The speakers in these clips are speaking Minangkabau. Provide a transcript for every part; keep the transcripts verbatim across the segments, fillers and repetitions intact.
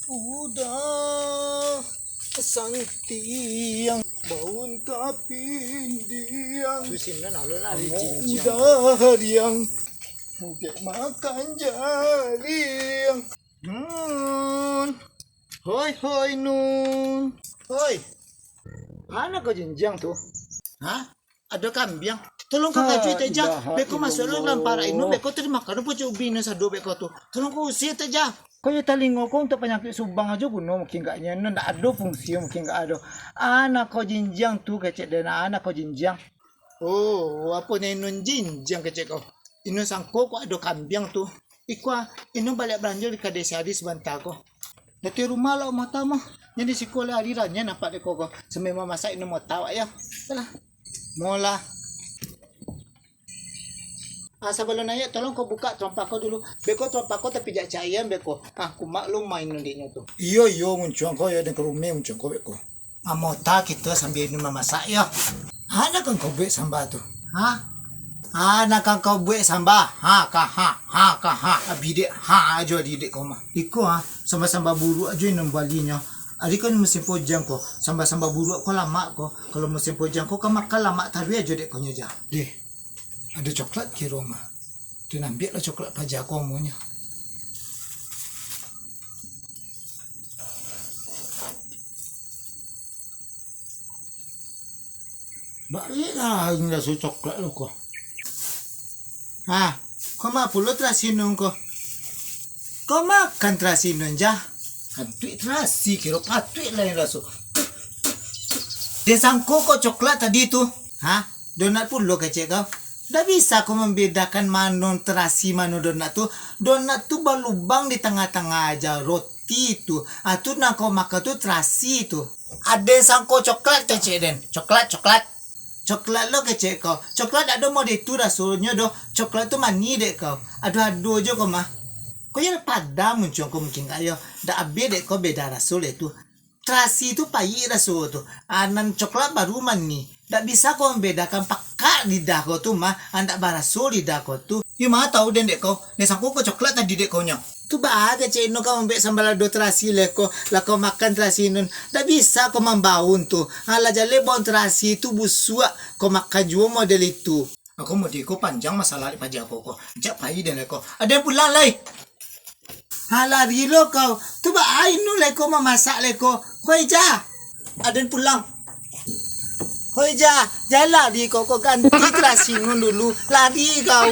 Udah santiang, baun kapindiang. Susin nan alun lah. Amuah dijinjiang. Udah hariang, mugek makan jariang. Nun. Hoi, hoi, Nun. Hoi. Mana kau jinjiang tu? Hah? Ado kambiang. Tolong kau kajuik tak, Jah. Beko masuk lu dalam parak inun, beko tu dimakan pucuk ubin sado beko tu. Tolong kau usir tak, Jah. Kau yo talingo kau untuak panyakik subang ajo guno, mungkin gaknyo, nan ndak ado fungsi, mungkin gak ado. Anak kau jinjiang tu kecek den, anak kau jinjiang. Oh, apo nyo inun jinjiang kecek kau? Inun sangko kok ado kambiang tu. Iko, inun baliak balanjo di kadai sehari sabanta ko. Dati rumah lah mota mah. Jadi siko lah hari ranya nampak dek ko ko. Sambil mamasak inun mota awak yo. Alah. Molah. Ah, sabalun nayiak, tolong kau buka tarompa kau dulu. Beko tarompa kau tapijak cairan beko. Ah, kumaklum main nundiknyo tu. Iyo, iyo, muncuang kau yo, den ka rumeh muncuang kau beko. Ah, mota kito sambil inun mamasak yo. Anak kan kau buek samba tu. Ha? Anak kan kau buek samba. Ha, ka ha, ha, ka ha. Abih dek ha ajo didek kau mah. Iko ha, samba-samba buruak ajo inun balinyo. Ari kan musim pojang ko, samba-samba buruak ko lamak ko. Kalau musim pojang ko, ka makan lamak taruih ajo dek kau nyo, Jah. Deh, ado coklat kiro mah. Tu ambiak lah coklat paja ko amonyo. Baiaklah, aing raso coklat lo ko. Ha, ko ma pulo tarasi inun ko? Ko makan tarasi inun, Jah. Kantuik tarasi, kiro patuik lah yang raso. Den sangko ko coklat tadi tu. Ha? Donat pulo kecek kau. Ndak bisa kau mambedakan mano tarasi, mano donat tu. Donat tu balubang di tangah-tangah aja, roti tu. Ah, tu nan kau makan tu tarasi tu. Aden sangko coklat kecek den. Coklat, coklat. Coklat lo kecek kau. Coklat ndak ado model tu rasonyo doh. Coklat tu manih dek kau. Ado-ado jo kau mah. Kau yo lah padam muncuang kau mungkin kau yo. Ndak abih dek kau beda raso lai tu. Tarasi tu payik raso tu. Ah, nan coklat baru manih. Ndak bisa kau mambedakan, pakak lidah kau tu mah. Ah, ndak baraso lidah kau tu. Yo ma tau den dek kau. Den sangko ko coklat tadi dek kau nyo. Tu baa kecek inun ka mambuek sambalado tarasi lai ko. Lah kau makan tarasi inun. Ndak bisa kau mambaun tu. Ah, lah jaleh baun tarasi tu busuak. Kau makan juo model itu. Ako mode ko panjang masalah dek paja ko ko. Jak pai den lai ko. Aden pulang lai. Ha, lari lo kau. Tu baa inun lai ko mamasak lai ko. Hoi Jah. Aden pulang. Hoi Jah, jan lari kau ko, ganti tarasi inun dulu. Lari kau.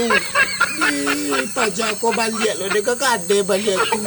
Ih, paja ko baliak lo dek ka kadai baliak tu.